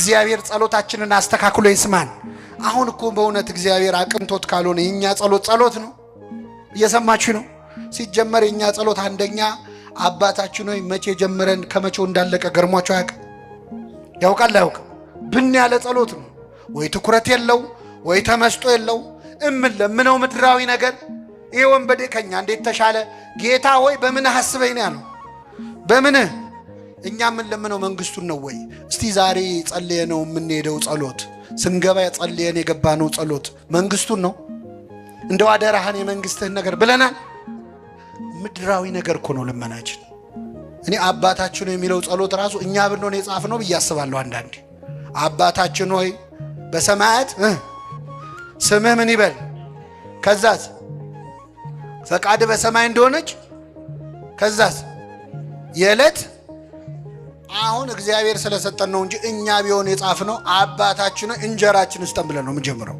እግዚአብሔር ጸሎታችንን አስተካክሎ ይስማን። አሁን እኮ በእውነት እግዚአብሔር አቅንቶት ካልሆነ የእኛ ጸሎት ጸሎት ነው። እየሰማችሁ ነው። ሲጀመር የእኛ ጸሎት አንደኛ አባታችን ሆይ መቼ ጀምረን ከመቼው እንዳለቀ ገርሟቸው አያውቅም። ያውቃል አያውቅም? ብን ያለ ጸሎት ነው። ወይ ትኩረት የለው ወይ ተመስጦ የለው። እምን ለምነው ምድራዊ ነገር ይሄ ወንበዴ ከኛ እንዴት ተሻለ? ጌታ ሆይ በምንህ አስበኝ ነው ያለው። በምንህ እኛ የምንለምነው መንግስቱን ነው ወይ? እስቲ ዛሬ ጸልየ ነው የምንሄደው ጸሎት ስንገባ ጸልየን የገባነው ጸሎት መንግስቱን ነው? እንደው አደራህን የመንግስትህን ነገር ብለናል። ምድራዊ ነገር እኮ ነው ልመናችን። እኔ አባታችን ነው የሚለው ጸሎት ራሱ እኛ ብንሆን የጻፍነው ብዬ አስባለሁ። አንዳንዴ አባታችን ሆይ በሰማያት ስምህ ምን ይበል፣ ከዛስ ፈቃድ በሰማይ እንደሆነች፣ ከዛስ የዕለት አሁን እግዚአብሔር ስለሰጠን ነው እንጂ እኛ ቢሆን የጻፍነው አባታችን እንጀራችን ስጠን ብለን ነው የምንጀምረው።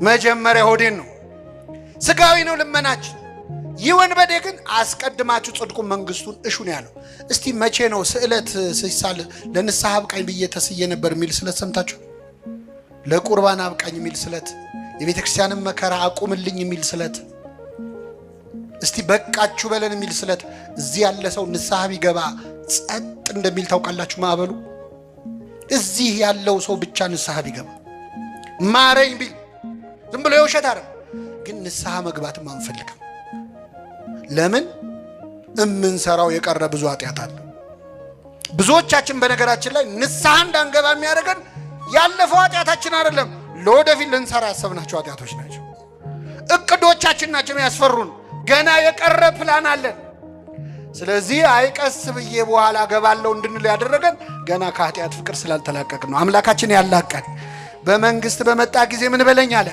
መጀመሪያ ሆዴን ነው፣ ስጋዊ ነው ልመናችን። ይህ ወንበዴ ግን አስቀድማችሁ ጽድቁን መንግስቱን እሹ ነው ያለው። እስቲ መቼ ነው ስዕለት ሲሳል ለንስሐ አብቃኝ ብዬ ተስዬ ነበር የሚል ስለት ሰምታችሁ? ለቁርባን አብቃኝ የሚል ስለት፣ የቤተ ክርስቲያንን መከራ አቁምልኝ የሚል ስለት፣ እስቲ በቃችሁ በለን የሚል ስለት። እዚህ ያለ ሰው ንስሐ ቢገባ ጸጥ እንደሚል ታውቃላችሁ። ማዕበሉ እዚህ ያለው ሰው ብቻ ንስሐ ቢገባ ማረኝ ቢል ዝም ብሎ የውሸት አይደለም። ግን ንስሐ መግባትም አንፈልግም። ለምን? እምንሰራው የቀረ ብዙ ኃጢአት አለ። ብዙዎቻችን በነገራችን ላይ ንስሐ እንዳንገባ የሚያደርገን ያለፈው ኃጢአታችን አይደለም፣ ለወደፊት ልንሰራ ያሰብናቸው ኃጢአቶች ናቸው። እቅዶቻችን ናቸው ያስፈሩን። ገና የቀረ ፕላን አለን። ስለዚህ አይቀስ ብዬ በኋላ ገባለው እንድንል ያደረገን ገና ከኃጢአት ፍቅር ስላልተላቀቅን ነው። አምላካችን ያላቀን። በመንግስት በመጣ ጊዜ ምን በለኝ አለ?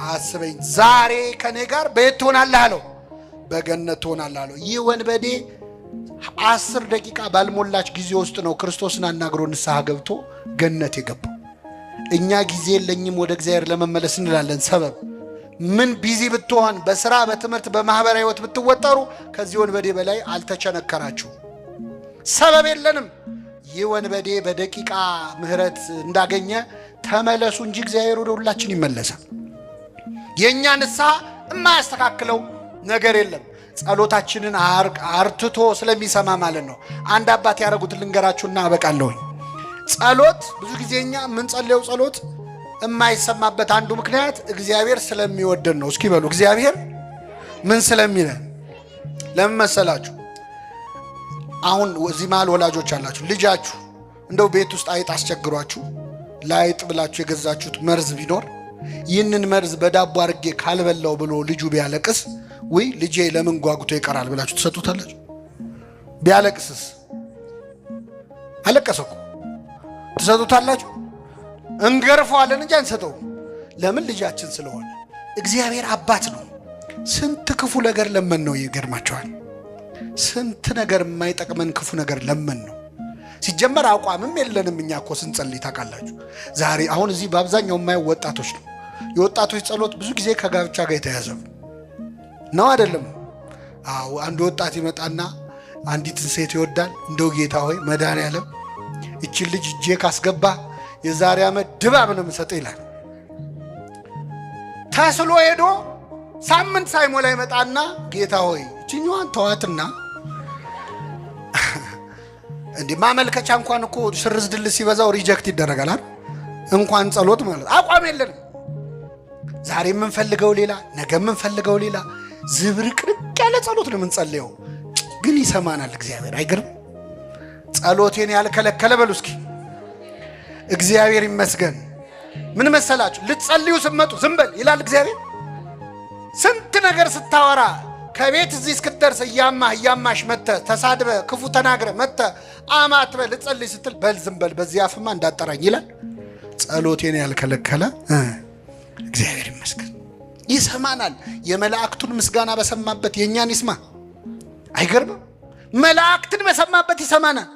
አስበኝ። ዛሬ ከኔ ጋር በየት ትሆናለህ አለው። በገነት ትሆናለህ አለው። ይህ ወንበዴ 10 ደቂቃ ባልሞላች ጊዜ ውስጥ ነው ክርስቶስን አናግሮ ንስሐ ገብቶ ገነት የገባው። እኛ ጊዜ የለኝም ወደ እግዚአብሔር ለመመለስ እንላለን። ሰበብ ምን busy ብትሆን በስራ በትምህርት በማህበራዊ ህይወት ብትወጠሩ ከዚህ ወንበዴ በላይ አልተቸነከራችሁ። ሰበብ የለንም። ይህ ወንበዴ በደቂቃ ምህረት እንዳገኘ ተመለሱ እንጂ እግዚአብሔር ወደ ሁላችን ይመለሳል። የእኛ ንስሐ የማያስተካክለው ነገር የለም። ጸሎታችንን አርትቶ ስለሚሰማ ማለት ነው። አንድ አባት ያደረጉትን ልንገራችሁና አበቃለሁኝ። ጸሎት ብዙ ጊዜ እኛ የምንጸልየው ጸሎት የማይሰማበት አንዱ ምክንያት እግዚአብሔር ስለሚወደን ነው። እስኪ በሉ እግዚአብሔር ምን ስለሚለን ለምን መሰላችሁ? አሁን እዚህ መሃል ወላጆች አላችሁ። ልጃችሁ እንደው ቤት ውስጥ አይጥ አስቸግሯችሁ ለአይጥ ብላችሁ የገዛችሁት መርዝ ቢኖር ይህንን መርዝ በዳቦ አድርጌ ካልበላው ብሎ ልጁ ቢያለቅስ ውይ ልጄ ለምን ጓጉቶ ይቀራል ብላችሁ ትሰጡታላችሁ? ቢያለቅስስ? አለቀሰ እኮ ትሰጡታላችሁ? እንገርፈዋለን እንጂ አንሰጠውም። ለምን? ልጃችን ስለሆነ። እግዚአብሔር አባት ነው። ስንት ክፉ ነገር ለመን ነው። ይገርማቸዋል። ስንት ነገር የማይጠቅመን ክፉ ነገር ለመን ነው። ሲጀመር አቋምም የለንም እኛ እኮ ስንጸልይ ታውቃላችሁ። ዛሬ አሁን እዚህ በአብዛኛው የማየው ወጣቶች ነው። የወጣቶች ጸሎት ብዙ ጊዜ ከጋብቻ ጋር የተያዘ ነው አይደለም? አዎ፣ አንድ ወጣት ይመጣና አንዲትን ሴት ይወዳል። እንደው ጌታ ሆይ መድኃኔዓለም እችን ልጅ እጄ ካስገባ የዛሬ ዓመት ድባብ ነው የምሰጥህ ይላል። ተስሎ ሄዶ ሳምንት ሳይሞላ ይመጣና ጌታ ሆይ እችኛዋን ተዋትና እንዲህ ማመልከቻ እንኳን እኮ ስርዝ ድል ሲበዛው reject ይደረጋል። እንኳን ጸሎት ማለት አቋም የለንም። ዛሬ የምንፈልገው ሌላ፣ ነገ የምንፈልገው ሌላ፣ ዝብርቅርቅ ያለ ጸሎት ነው የምንጸልየው። ግን ይሰማናል እግዚአብሔር። አይገርም? ጸሎቴን ያልከለከለ በሉ እስኪ እግዚአብሔር ይመስገን። ምን መሰላችሁ? ልትጸልዩ ስትመጡ ዝም በል ይላል እግዚአብሔር። ስንት ነገር ስታወራ ከቤት እዚህ እስክትደርስ እያማህ እያማሽ መተ ተሳድበ ክፉ ተናግረ መተ አማትበ ልጸልይ ስትል በል ዝም በል በዚህ አፍማ እንዳጠራኝ ይላል። ጸሎቴን ያልከለከለ እግዚአብሔር ይመስገን ይሰማናል። የመላእክቱን ምስጋና በሰማበት የእኛን ይስማ። አይገርምም? መላእክትን በሰማበት ይሰማናል።